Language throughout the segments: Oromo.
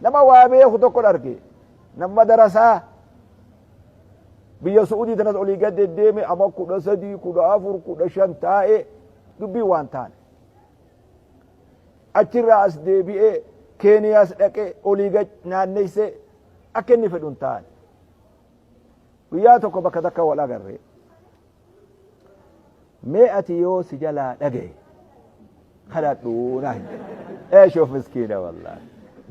Nama waa beeku tokkon arge. Nama darasaa biyya Su'uudii tanas olii gad deddeeme ama 13, 14, 15 taa'ee dubbiin waan taane. Achirraa as deebi'ee Keeniyaas dhaqee olii gad naanneessee akka inni fedhu hin taane. Guyyaa tokko bakka takka wal agarre. Mee ati yoo si jalaa dhagaye kadhadhu naa hin Eeshoof miskiina wallaahi.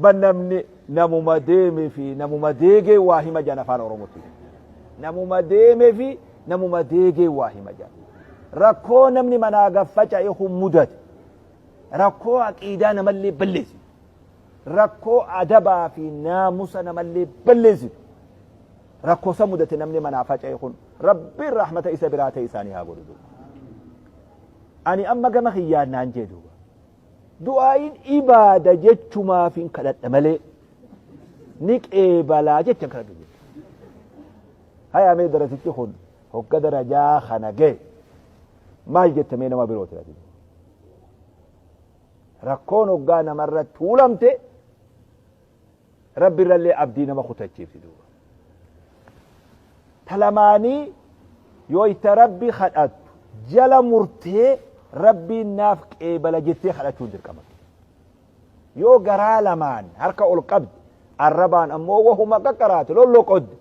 Ban namni namuma deeme fi namuma deegee waa hima jedhan afaan Oromootti. Namuma deeme fi namuma deegee waa hima jedhan. Rakkoo namni manaa gaffaca'e kun mudate. Rakkoo aqiidaa namallee balleessitu. Rakkoo adabaa fi naamusa namallee balleessitu. Rakkoo san mudate namni manaa faca'e kun Rabbiin rahmata isa biraa ta'e isaanii haa godhu duuba. Ani amma gama kiyyaan naan jee duuba. Du'aa'iin ibaada jechumaafin kadhadha malee ni qeebalaa jechan kadhadhu jechuudha. Hayaa mee darasichi kun hogga darajaa kana ga'e maal jetta mee nama birooti ati? Rakkoon hoggaa namarra tuulamte Rabbi irrallee abdii nama kutachiifti duuba. Ta lamaanii yoo itti Rabbi kadhattu jala murtee Rabbiin naaf qeebala jettee kadhachuun dirqama. Yoo garaa lamaan harka ol qabde arrabaan ammoo wahuma qaqqaraate lolloqodde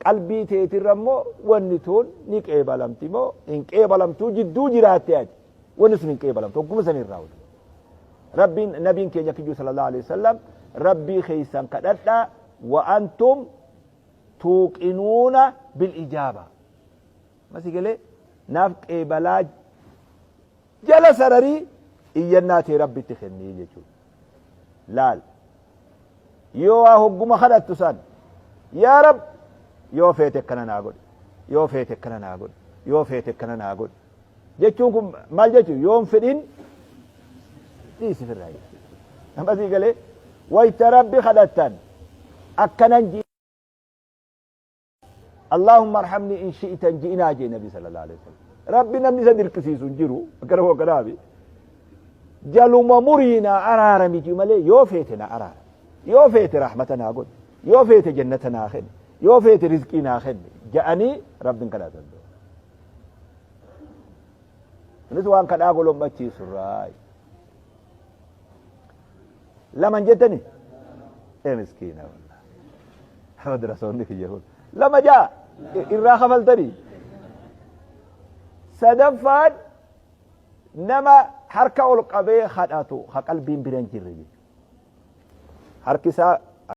qalbii teetirra immoo wanni tun ni qeebalamti moo hin qeebalamtuu jidduu jiraatte ati wanni sun hin qeebalamtu hogguma san irraa hojii. Rabbiin nabiin keenya kijuu sallallahu alaihi wasallam rabbii keessan kadhadhaa wa antum tuuqinuuna bil ijaaba. Masi galee naaf qeebalaa jala sararii iyyannaa tee rabbitti kennii jechuudha. Laal yoo waa hogguma kadhattu san yaa rab yoo feete akkana naa godhi yoo feete akkana naa godhi yoo feete akkana naa godhi jechuun kun maal jechuun yoon fedhin dhiisi firraa jechuudha. Nama sii galee wayta rabbi kadhattan akkanan ji Allahumma arhamni in shi'ta hin ji'inaa jee nabi sallallahu alaihi wasallam. Rabbi namni isa dirqisiisu hin jiru akkana hogganaafi. Jaluma murii naa araarami ji'u malee yoo feete na araara. Yoo feete rahmata naa godhi. Yoo feete jannata naa kenni. Yoo feete rizqii naa kenni. Ja'anii rabbiin kadhatan. Kunis waan kadhaa golommachiisu irraa. Laman jettani? Ee miskiina wallah. Madrasoonni kiyya kun. Lama ja'a irraa kafaltanii. Sadaffaan nama harka ol qabee kadhatu ha qalbiin bira hin jirre jechuudha. Harki isaa